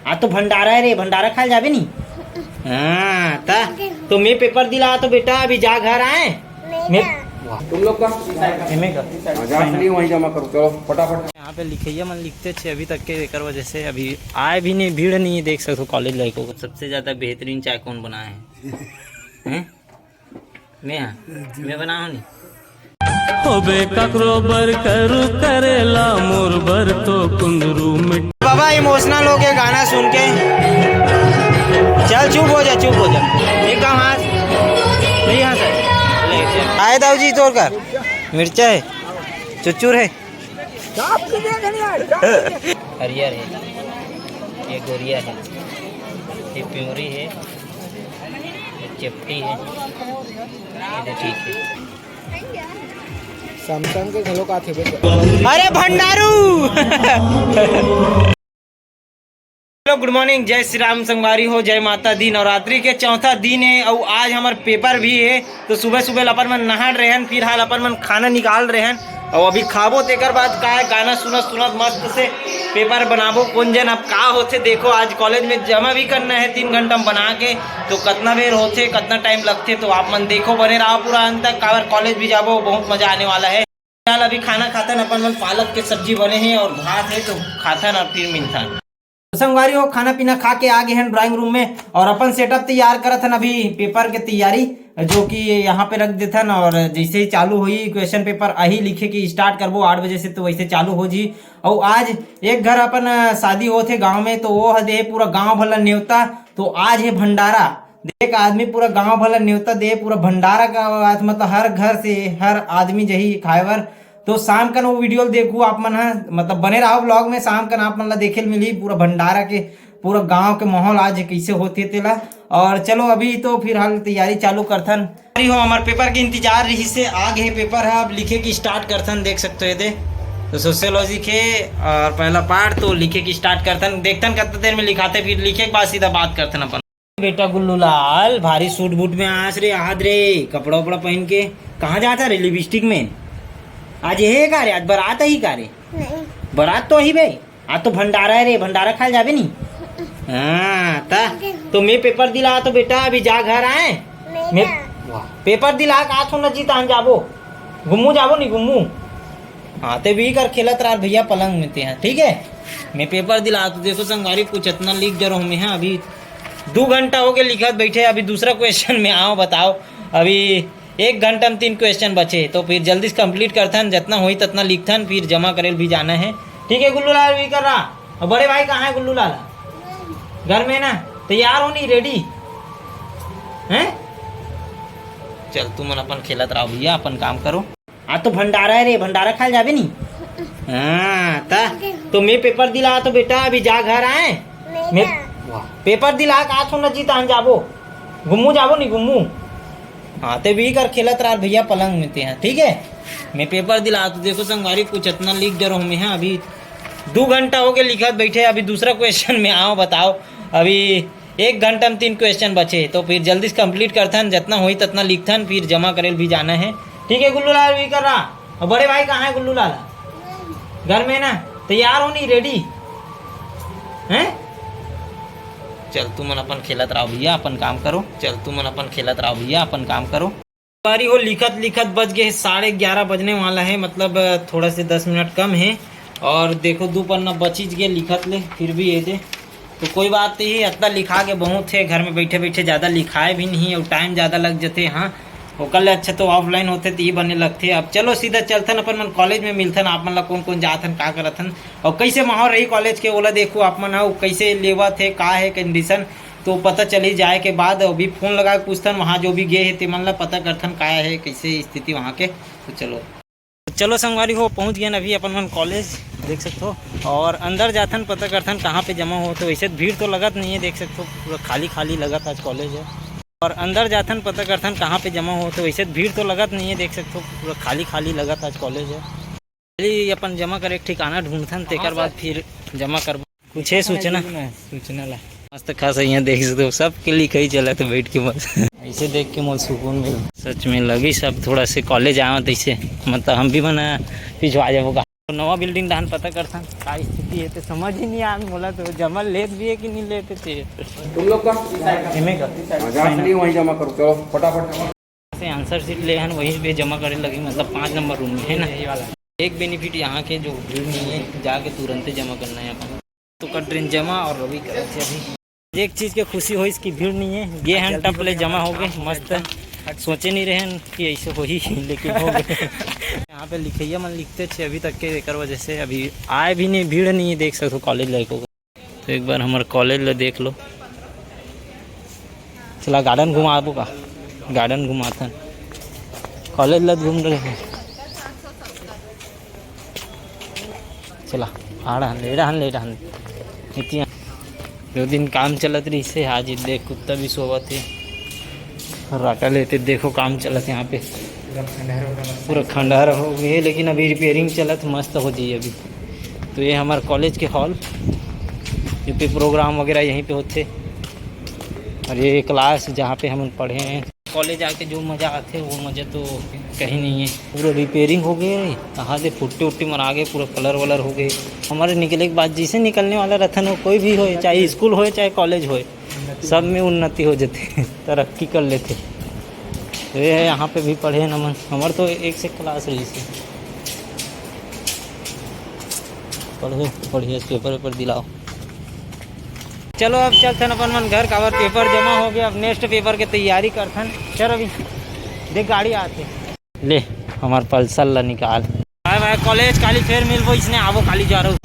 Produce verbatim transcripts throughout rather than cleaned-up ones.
आज तो भंडारा है रे, भंडारा खाए जाबे नी। हाँ, ता तो मैं पेपर दिला तो बेटा अभी जा घर आए। मैं, वाह। तुम लोग का एमे का मजाक नहीं, वहीं जमा करो, चलो फटाफट। यहाँ पे लिखैया मन लिखते थे अभी तक के, एकर वजह से अभी आए भी नहीं, भीड़ नहीं है। देख सकते हो कॉलेज लाइफ को। सबसे ज्यादा बेहतरीन चाय कौन बनाया है? हैं? मैं, हाँ, मैं बनाया हूँ नहीं। होबे ककरो बर करू करेला, मोर बर तो कुंदरू मिट। बाबा इमोशनल हो गए गाना सुन के। चल चुप हो जा, चुप हो जा। एक काम हाथ, नहीं हाथ है। आए दाऊ जी तोर कर मिर्चा है, चुचुर है। हरियर है, ये गोरिया है, ये पिंगरी है, ये चेपटी है, ये ठीक है। सैमसंग के घलो का थे बेटा। अरे भंडारू। हेलो, गुड मॉर्निंग, जय श्री राम संगवारी हो, जय माता दी। नवरात्रि के चौथा दिन है और आज हमार पेपर भी है, तो सुबह सुबह अपन मन नहाड़ रहे हैं, फिलहाल अपन मन खाना निकाल रहे हैं और अभी खाबो, तेकर बाद का है, गाना सुनत सुनत मस्त से पेपर बनाबो। कौन जन अब का होथे, देखो, आज कॉलेज में जमा भी करना है तीन घंटा में बना के, तो कितना बेर होथे, कितना टाइम लगथे, तो आप मन देखो, बने रहो पूरा अंत तक, काबर कॉलेज भी जाबो, बहुत मजा आने वाला है। फिलहाल अभी खाना खाथन, अपन मन पालक के सब्जी बने हैं और भात है, तो खाथन और फिर मिलथन। तो संगवारी हो, खाना पीना खा के आ गए हैं ड्राइंग रूम में और अपन सेटअप तैयार करत हन अभी पेपर के तैयारी, जो कि यहाँ पे रख देथन। और जैसे ही चालू होई क्वेश्चन पेपर, अही लिखे की स्टार्ट करबो आठ बजे से, तो वैसे चालू हो जी। और आज एक घर अपन, अ, शादी होत हे गाँव में, तो वो ह दे पूरा गाँव भला नेवता, तो आज हे भंडारा। देख आदमी पूरा गाँव भला नेवता दे, पूरा भंडारा का आज, मतलब हर घर से हर आदमी जही खाए बर। तो शाम कन वो वीडियो देखू आप मन ह, मतलब बने रहो ब्लॉग में। शाम कन आप मन ला देखे ल मिली पूरा भंडारा के, पूरा गांव के माहौल आज कैसे होथे तेला। और चलो अभी तो फिलहाल तैयारी चालू करथन। अरे हो, हमार पेपर के इंतजार रही से आ गए पेपर है, अब लिखे की स्टार्ट करथन। देख सकते हो ये दे तो सोशियोलॉजी के और पहला पार्ट तो लिखे की स्टार्ट करथन, देखथन कितना देर में लिखाते, फिर लिखे के बाद सीधा बात करथन अपन। बेटा गुल्लू लाल, भारी सूट बूट में आस रे, आहत रे, कपड़ा उपड़ा पहन के कहाँ जाता रे? लिपस्टिक में। आज ये का रे? आज बारात ही का रे? नहीं। बारात तो ही बे। आज तो भंडारा है रे, भंडारा खाए जाबे नी। हाँ, ता तो मैं पेपर दिला तो बेटा अभी जा घर आए। नहीं मैं जा। वाह, पेपर दिला के आत हो न जी, तहन जाबो, घुमू जाबो नी घुमू। हाँ, ते भी कर खेलत रहा भैया पलंग में ते हैं, ठीक है। मैं पेपर दिला तो देखो संगवारी, कुछ इतना लिख जरो हमें है अभी। दो घंटा हो गया लिखत बैठे, अभी दूसरा क्वेश्चन में आओ, बताओ। अभी एक घंटा में तीन क्वेश्चन बचे, तो फिर जल्दी से कंप्लीट करथन, जितना होई ततना लिखथन, फिर जमा करे भी जाना है। ठीक है गुल्लू लाल, भी कर रहा। और बड़े भाई कहाँ है गुल्लू लाल? घर में ना। तैयार हो नहीं, रेडी हैं? चल तुम अपन खेलत रहो भैया, अपन काम करो। आज तो भंडारा है रे, भंडारा खाए जाबे नी। हाँ, ता तो मैं पेपर दिला तो बेटा अभी जा घर आए। नहीं मैं जा। वाह, पेपर दिला के आत हो न जी, तहन जाबो, घुमू जाबो नी घुमू। हाँ, ते भी कर खेलत रहा भैया पलंग में ते हैं, ठीक है। मैं पेपर दिला तो देखो संगवारी, कुछ इतना लिख जरो हमें है अभी। दो घंटा हो गया लिखत बैठे, अभी दूसरा क्वेश्चन में आओ, बताओ। अभी एक घंटा में तीन क्वेश्चन बचे, तो फिर जल्दी से कंप्लीट करथन, जितना होई ततना लिखथन, फिर जमा करे भी जाना है। ठीक है गुल्लू लाल, भी कर रहा। और बड़े भाई कहाँ है गुल्लू लाल? घर में ना। तैयार हो नहीं, रेडी हैं? चल तुम अपन खेलत रहो भैया, अपन काम करो। चल तुम अपन खेलत रहो भैया, अपन काम करो। बारी हो, लिखत लिखत बज गए हैं साढ़े ग्यारह बजने वाला है, मतलब थोड़ा से दस मिनट कम है। और देखो दो पन्ना बचिज गए लिखत ले, फिर भी ये दे तो कोई बात नहीं, इतना लिखा के बहुत है, घर में बैठे बैठे ज़्यादा लिखाए भी नहीं और टाइम ज़्यादा लग जाते। हाँ, ओकर ले अच्छा तो ऑफलाइन होते तो ये बने लगते। अब चलो सीधा चलथन अपन मन कॉलेज में मिलथन, आप मन ला कौन कौन जात हन, का करत हन और कैसे माहौल रही कॉलेज के, ओला देखो आप मन ह, कैसे लेवत है, का है कंडीशन, तो पता चली जाए के बाद अभी फोन लगा के पूछथन वहाँ जो भी गए है ते मन ला, पता करथन का है कैसे स्थिति वहाँ के। तो चलो चलो संगवारी हो, पहुंच गए अभी अपन मन कॉलेज, देख सकते हो। और अंदर जाथन, पता करथन कहाँ पे जमा हो। तो वैसे भीड़ तो लगत नहीं है, देख सकते हो पूरा खाली खाली लगत आज कॉलेज है। और अंदर जाथन, पता करथन कहाँ पे जमा हो। तो वैसे भीड़ तो लगत नहीं है, देख सकते हो पूरा खाली खाली लगत आज कॉलेज है। चलिए अपन जमा करे एक ठिकाना ढूंढथन, तेकर बाद फिर जमा करबो। कुछ है सूचना? सूचना ला। मस्त खास है यहाँ देख सकते हो, सबके लिखाई चलत है बैठ के मस्त। ऐसे देख के मोर सुकून मिल। सच में लगी सब थोड़ा से कॉलेज आवा तैसे, मतलब हम भी मना पिछवा जाबो का। नवा बिल्डिंग डाहन पता करथन का स्थिति। ये तो समझ ही नहीं आन, बोला तो जमा लेत भी है कि नहीं लेते थे। तुम लोग का? एमे का? हाँ, जहाँ फ्री वहीं जमा करो, चलो फटाफट। से आंसर शीट ले हन, वहीं पे जमा करे लगी, मतलब पाँच नंबर रूम में, है ना? यही वाला। एक बेनिफिट यहाँ के, जो भीड़ नहीं है, जाके तुरंते जमा करना है अपन। तो कर देन जमा और रवि करत हे अभी। एक चीज के खुशी होइस कि भीड़ नहीं है, गे हन टप ले जमा हो गए, मस्त। सोचे नहीं रहे हन कि ऐसे होही, लेकिन हो गए। यहाँ पे लिखैया मन लिखते थे अभी तक के, एकर वजह से अभी आए भी नहीं, भीड़ नहीं है, देख सकते हो कॉलेज लइको। तो एक बार हमारे कॉलेज ला देख लो। चला गार्डन घुमाबो का? गार्डन घुमाथन। कॉलेज ला घूम रहे हैं। चला, आ रहन, ले रहन, ले रहन। इतिया जो दिन काम चलत रहिसे, आज ये देख कुत्ता भी सोवत है। राटा लेते देखो काम चलत यहाँ पे। पूरा खंडहर हो गए, लेकिन अभी रिपेयरिंग चलत, मस्त हो जाइए अभी। तो ये हमारे कॉलेज के हॉल, जो पे प्रोग्राम वगैरह यहीं पे होते। और ये क्लास जहाँ पे हम पढ़े हैं। कॉलेज आके जो मज़ा आते, वो मज़ा तो कहीं नहीं है। पूरा रिपेयरिंग हो गए, कहाँ से फुट्टे उट्टे मरा गए, पूरा कलर वलर हो गए। हमारे निकले के बाद जैसे निकलने वाला रहता ना, कोई भी होए, चाहे स्कूल होए, चाहे कॉलेज होए, सब में उन्नति हो जाते, तरक्की कर लेते। तो ये है, यहाँ पे भी पढ़े न मन, हमारे तो एक से क्लास रहिसे। पढ़ो, बढ़िया से पेपर वेपर दिलाओ। चलो अब चलथन अपन मन घर, काबर पेपर जमा हो गया। अब नेक्स्ट पेपर के तैयारी करथन। चल अभी देख गाड़ी आते। ले हमार पल्सर ला निकाल। बाय बाय कॉलेज, काली फेर मिलबो, इसने आबो, काली जा रहा हूँ।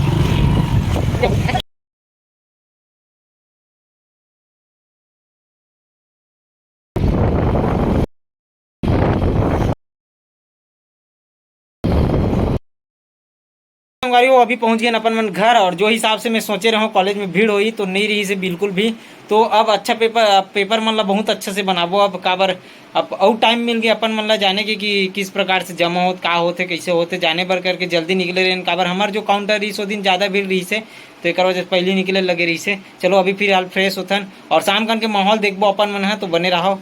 संगवारी हो, अभी पहुंच गए अपन मन घर, और जो हिसाब से मैं सोचे रहूँ कॉलेज में भीड़ होई तो नहीं रहिसे बिल्कुल भी। तो अब अच्छा पेपर, पेपर मन ला बहुत अच्छा से बनाबो अब, काबर अब अउ टाइम मिल गया अपन मन ला जाने के कि किस प्रकार से जमा होत, का होत है, कैसे होत है, जाने बर करके जल्दी निकले रहेन, काबर हमार जो काउंटर रहिस ओ दिन ज़्यादा भीड़ रहिसे, तो एक वजह से पहले निकले लगे रहिसे। चलो अभी फिलहाल फ्रेश होथन और शाम कन के माहौल देखबो अपन मन ह, तो बने रहो।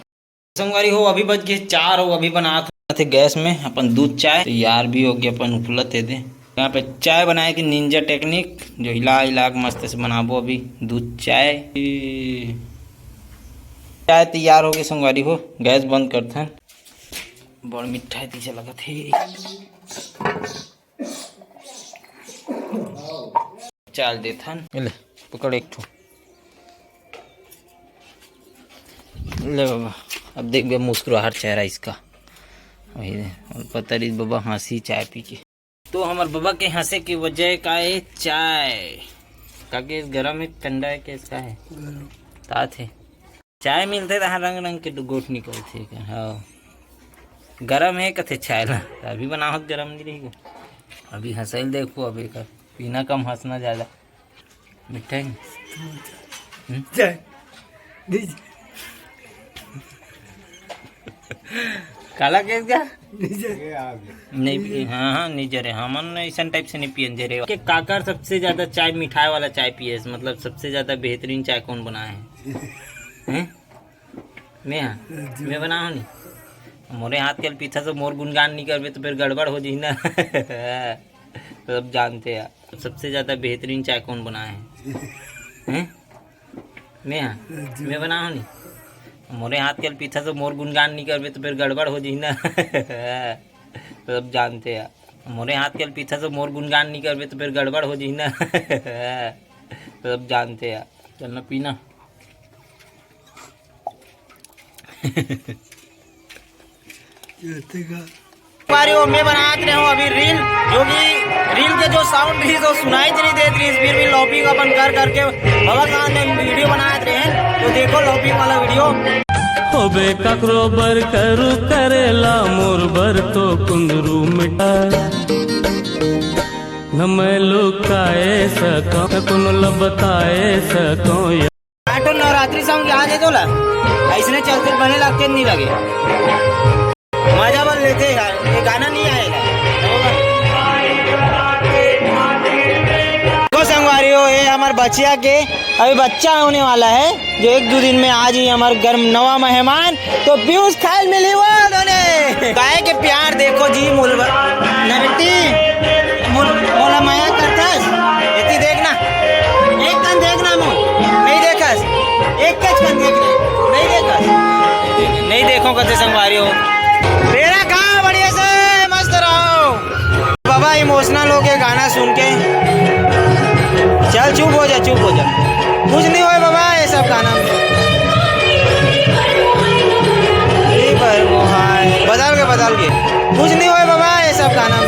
संगवारी हो, अभी बज गए चार हो, अभी बनात थे गैस में अपन दूध चाय तैयार भी हो गया, अपन उफलत हे दे। यहाँ पे चाय बनाए की निंजा टेक्निक, जो हिला हिला के मस्त से बनाबो अभी दूध चाय। चाय तैयार हो गई संगवारी हो, गैस बंद करथन। बड़ मिठाई तीसे लगत हे। चाल देथन। ले, पकड़ एक ठो। ले बाबा, अब देख बे मुस्कुराहट चेहरा इसका। वही दे, और पता नहीं बाबा हंसी चाय पी के। तो हमार बाबा के हंसे के वजह का है चाय। काके गरम है, ठंडा है, कैसा है? गरम। तात है। चाय मिलथे तहाँ रंग रंग के गोठ निकलथे का। हाँ, गरम हे कथे चाय ला, अभी बनावत गरम नहीं रही। अभी हंसैल देखो, अब एकर पीना कम, हंसना ज्यादा। मिठाई। हम्म? चाय। दीजिए। काला केस का? नीचे। नहीं पी, हाँ, हाँ, नहीं जरे, हमन ऐसन टाइप से नहीं पियन जरे। के काकर सबसे ज्यादा चाय, मिठाई वाला चाय पिए, मतलब सबसे ज्यादा बेहतरीन चाय कौन बनाए है? हैं? मैं, हाँ? मैं बनाओ नहीं। मोरे हाथ के पीछा से मोर गुणगान नहीं करबे तो फिर गड़बड़ हो जी ना। सब जानते हैं। सबसे ज्यादा बेहतरीन चाय कौन बनाए है? हैं? मैं, हाँ? मैं बनाओ नहीं। मोरे हाथ के पीछा से मोर गुणगान नहीं करबे तो फिर गड़बड़ हो जी ना। सब जानते हैं। मोरे हाथ के पीछा से मोर गुणगान नहीं करबे तो फिर गड़बड़ हो जी ना। सब जानते हैं। चलना पीना। बारी वो मैं बनात रहे हूँ अभी रील, जो कि रील के जो साउंड रही तो सुनाई नहीं देत रही, फिर भी लॉपिंग अपन कर करके बाबा साहब ने वीडियो बनात रहे हैं, तो देखो लॉपिंग वाला वीडियो। होबे ककरो बर करू करेला, मोर बर तो कुंदरू मिटा। न मैं लुकाए सकौं, न कोनो ल बताए सकौं। आठो नवरात्रि सॉन्ग याद है तोला? ऐसने चलते बने लगते नहीं लगे। मजा बन लेते यार, ये गाना नहीं आएगा। तो संगवारी हो, ये हमारे बच्चिया के अभी बच्चा होने वाला है, जो एक दो दिन में आज ही हमारे घर में नवा मेहमान। तो पीयूष खाइल मिली वो दोने। गाय के प्यार देखो जी, मुलवा नरती मुल-, मोला माया करथस। इतनी देख नहीं देखो कते संगवारी हो। बेरा का बढ़िया से मस्त रहो। बाबा इमोशनल होके गाना सुन के। चल चुप हो जा, चुप हो जा। कुछ नहीं होए बाबा ये सब गाना में। बदल के, बदल के। कुछ नहीं होए बाबा ये सब गाना में।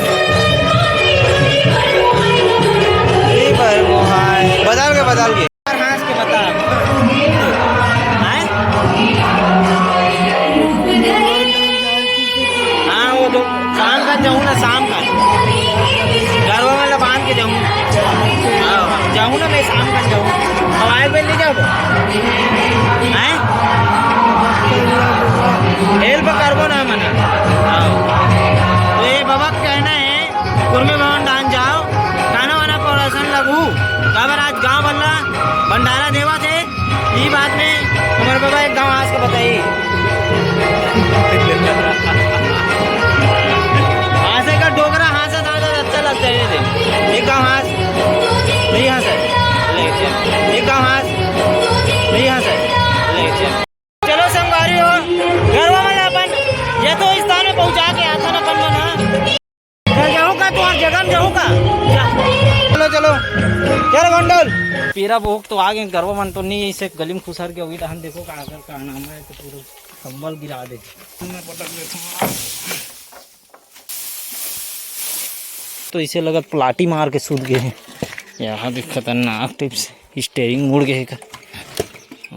बदल के, बदल के। यार, हंस के बता। आए? हाँ, वो दो, शाम का जाऊँ ना, शाम का। गरवा वाला बांध के जाऊँ। हाँ, जाऊँ ना, मैं शाम का जाऊँ। हवाई पे नहीं जाओ। हैं? हेल्प करबो ना मना। हाँ। तो ये बाबा का कहना है, कुरमे भवन डाहन जाओ, खाना वाना परोसन लगू, काबर आज गांव वाला भंडारा देवा थे। ई बात में हमर बाबा एक गांव हंस के बताई। हंसे का डोकरा हंसे दादा अच्छा लगता है रे। एक गांव हंस, नहीं हंसे, ले चल। एक गांव हंस, नहीं हंसे, ले चल। चलो संगवारी हो, गरवा मन अपन ये तो स्थान में पहुंचा के आथन अपन मन, हाँ। चल जाहूं का, तुम्हार जगह में जाहूं का? जा। चलो, चलो, चल गोंडल। पेरा भोग तो आ गए, गरवा मन तो नहीं, इसे गली में खुसर के हुई रहन। देखो का अगर का नाम है तो पूरा कंबल गिरा दे। तो इसे लगत प्लाटी मार के सूत गए हैं। यहाँ देख खतरनाक टाइप से स्टेयरिंग मुड़ गए का।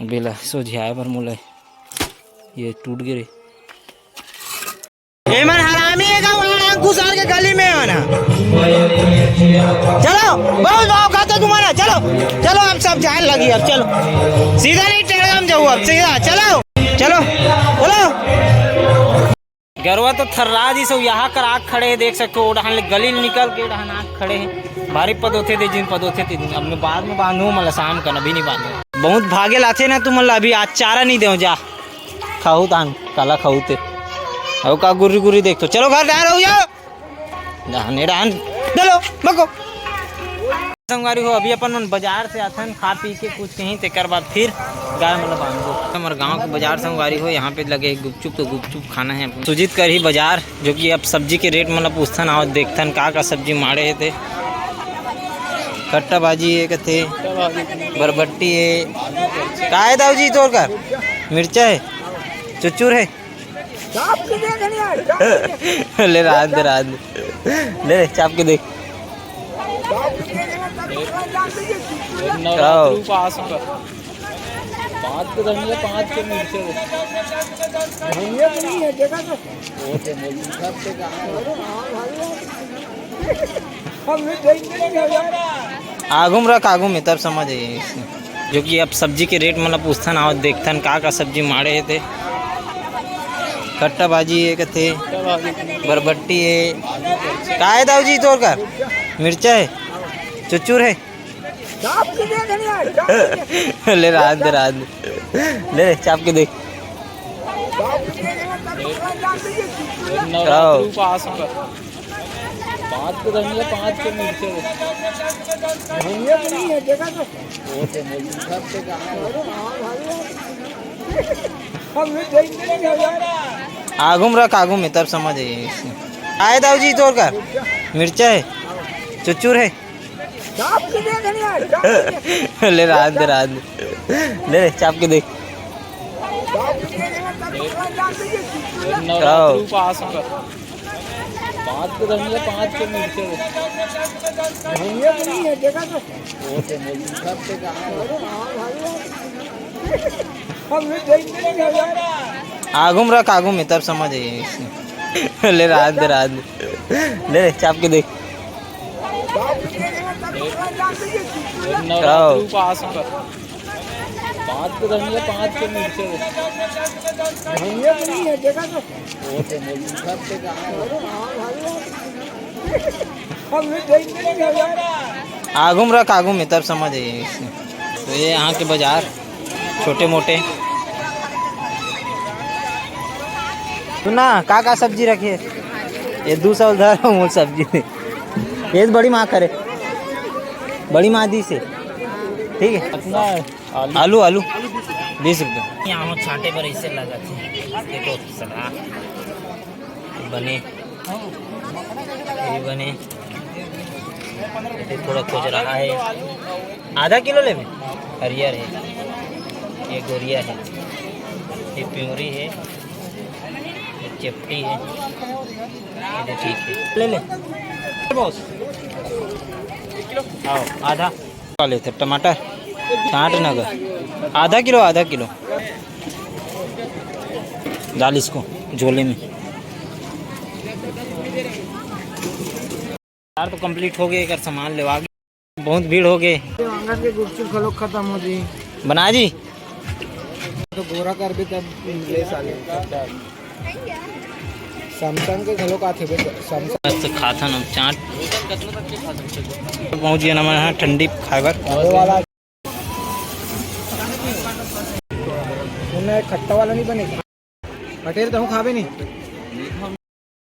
बेला सोझियाए बर मोला ये टूट गए रे। एमन हरामी है का, वहाँ अंकुश आर के गली में है ना। चलो, बहुत भाव खाते तुम्हारा, चलो, चलो, अब सब जान लगी, अब चलो, सीधा नहीं टेढ़ा हम जाऊ, अब सीधा, चलो, चलो, चलो। गरवा तो थर्रा दिस, यहाँ कर आग खड़े है, देख सकते हो, डहान ले गली ले निकल के डहान आग खड़े है। भारी पद होते थे, जिन पद होते थे, अब मैं बाद में बांधू, मतलब शाम का अभी नहीं बांधू। बहुत भागे लाथे ना तुमन ला, अभी आज चारा नहीं देव जा। खाऊ तान, काला खाऊ ते। अउ का गुर्री गुर्री देख तो। चलो घर डार हो जाओ। डहाने डहान। चलो, बको। संगवारी हो, अभी अपन मन बाजार से आथन, खा पी के कुछ कहीं, तेकर बाद फिर गाय मन ला बांधबो। हमर गांव के बाजार संगवारी हो, यहाँ पे लगे गुपचुप, तो गुपचुप खाना है अपन। सुजीत करही बाजार, जो कि अब सब्जी के रेट मन ला पूछथन, आओ देखथन का का सब्जी माड़े हे ते। कट्टा भाजी हे कथे, बरबट्टी हे। का हे दाऊ जी तोर कर? मिर्चा हे, चुचुर हे। ले रहन दे, रहन दे। ले, ले, चाप के देख। आओ। पाँच के धनिया, पाँच के मिर्चे। धनिया तो नहीं है, देखा तो। वो तो बोल, घर से कहाँ है? आगू में रख, आगू में, तब समझ आही। जो कि अब सब्जी के रेट मन ला पूछथन, आओ देखथन का का सब्जी माड़े हे ते। कट्टा भाजी हे कथे, बरबट्टी हे। का हे दाऊ जी तोर कर? मिर्चा हे, चुचुर हे। ले रहन दे, रहन दे। ले, ले, चाप के देख। आओ। पाँच के धनिया, पाँच के मिर्चे। धनिया तो नहीं है, देखा तो। वो तो बोल, घर से कहाँ है? हम भी देख के नहीं है यार। आगू में रख, आगू में, तब समझ आही। आए दाऊ जी तोर कर? मिर्चा हे, चुचुर हे। चाप के देख नहीं यार, चाप के देख। ले रहन दे, रहन दे। ले, ले, चाप के देख। चाप के देख, चाप के देख। आओ। पाँच के धनिया, पाँच के मिर्चे। धनिया तो नहीं है, देखा तो। वो तो बोल, घर से कहाँ है? हम भी देख के नहीं है यार। आगू में रख, आगू में, तब समझ आही। ले रहन दे, रहन दे। ले, ले, चाप के देख। आओ। पाँच के धनिया, पाँच के मिर्चे। धनिया तो नहीं है, देखा तो। वो तो बोल, घर से कहाँ है? हम भी देख के नहीं है यार। आगू में रख, आगू में, तब समझ आही। तो ये यहाँ के बाजार छोटे मोटे। सुना, का का सब्जी रखे हे? ये दू सौ धर, वो सब्जी दे। ये बड़ी माँ करे, बड़ी माँ दी से, ठीक है। आलू, आलू बीस रुपये। यहाँ छांटे पर ऐसे लगा थे, देखो सड़ा बने, ये बने, ये थोड़ा कुछ रहा है, आधा किलो लेबे। हरियर है, ये गोरिया है, ये पिंगरी है, ये चेपटी है, ये ठीक है, ले ले बॉस। आओ, आधा लेते टमाटर, छांट न ग, आधा किलो, आधा किलो डाल इसको झोले में। यार, तो कंप्लीट हो गए, एकर सामान लेवा के बहुत भीड़ हो गए। आंगन के गुपचुप घलो खत्म हो जी। बना जी। तो गोरा कर भी तब ले साले। सैमसंग के घलो का थे बे, सैमसंग। मस्त खाथन अब चाट। पहुंच गया ना मैं यहाँ ठंडी खाए बर। वो वाला। उन्हें खट्टा वाला नहीं बने। पटेल, तहूँ खाबे नहीं?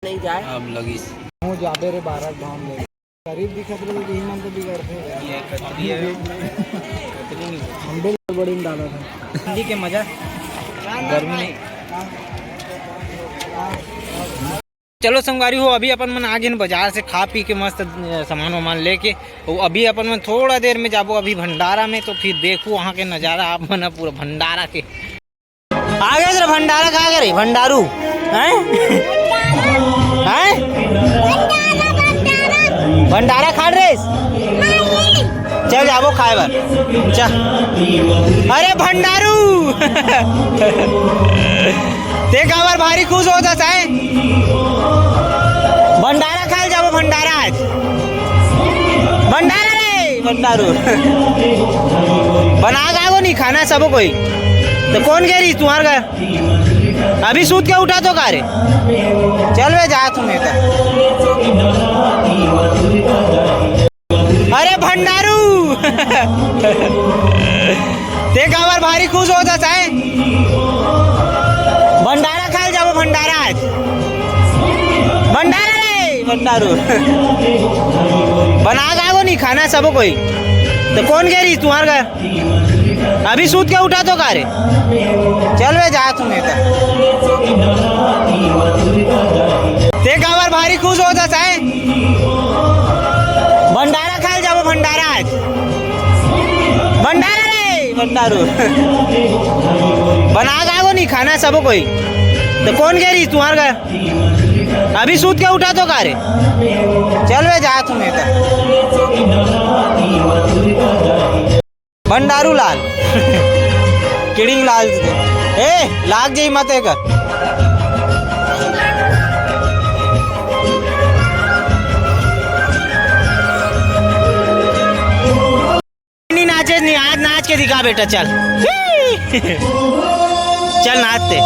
नहीं जाए। अब लगिस। तहूँ जाबे रे, बारह गाँव में। गरीब दिखत रहे तो यही मन तो बिगड़ते हैं। ये कतरी है। कतरी नहीं। हम भी बड़ी में डाला था। ठंडी के मजा, गर्मी नहीं। चलो संगवारी हो, अभी अपन मन आ गेन बाजार से खा पी के मस्त, अ, सामान वामान लेके। वो अभी अपन मन थोड़ा देर में जाबो अभी भंडारा में, तो फिर देखू वहाँ के नज़ारा आप मन ह पूरा भंडारा के। आ गए रे भंडारा, का करे भंडारू? हैं? हैं? भंडारा खा रे? चल जाबो खाए बर। चल। अरे भंडारू! ते काबर भारी खुश होत हस? भंडारा खाए जाबो, भंडारा आज। भंडारा रे, भंडारू। बना गागो नहीं खाना सबो कोई। तो कौन कह रही तुम्हार घर? अभी सूत के उठा तो का रे? चल बे, जा तुम्हें तो। अरे भंडारू! ते काबर भारी खुश होत हस? भंडारा खाए जाबो, भंडारा आज। भंडारा रे, भंडारू। बना गागो नहीं खाना सबो कोई। तो कौन कह रही तुम्हार घर? अभी सूत के उठा तो का रे? चल बे, जा तुम्हें तो। ते काबर भारी खुश होत हस? भंडारा खाए जाबो, भंडारा आज। भंडारा रे, भंडारू। बना गागो नहीं खाना सबो कोई। तो कौन कह रही तुम्हार घर? अभी सूत के उठा तो का रे? चल बे, जा तुम्हें तो। भंडारू लाल। किडिंग लाल। ए, लाग जाई मत एक। नहीं नाचे नहीं, आज नाच के दिखा बेटा, चल। चल नाचते।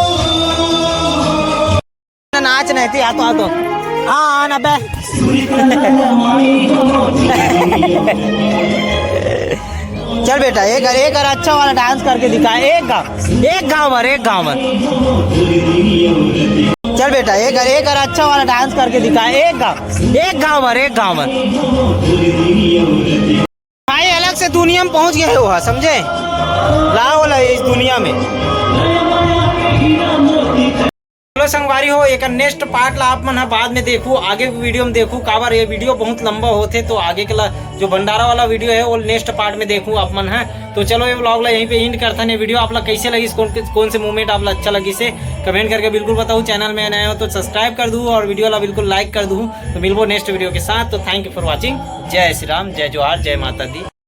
नाच नहीं थी, आ तो, आ तो। हाँ, हाँ, ना बे। चल बेटा, एक, एक और अच्छा वाला डांस करके दिखा, एक गाँव, एक गाँव भर, एक गाँव भर। चल बेटा, एक, एक और अच्छा वाला डांस करके दिखा, एक गाँव, एक गाँव भर, एक गाँव भर। भाई, अलग से दुनिया में पहुंच गए हो, समझे? लाओ ला इस दुनिया में। चलो संगवारी हो, एक नेक्स्ट पार्ट ला आप मन ह बाद में देखू, आगे वीडियो में देखू, काबर ये वीडियो बहुत लंबा होथे, तो आगे के ला जो भंडारा वाला वीडियो है वो नेक्स्ट पार्ट में देखू आप मन ह। तो चलो, ये व्लॉग ला यहीं पे एंड करथन। ये वीडियो आप ला कैसे लगिस, कौन कौन से मोमेंट आप ला अच्छा लगिस हे, कमेंट करके बिल्कुल बताओ। चैनल में नए हो तो सब्सक्राइब कर दू और वीडियो ला बिल्कुल लाइक कर दू। तो मिलबो नेक्स्ट वीडियो के साथ। तो thank you for watching। जय श्री राम, जय जोहार, जय माता दी।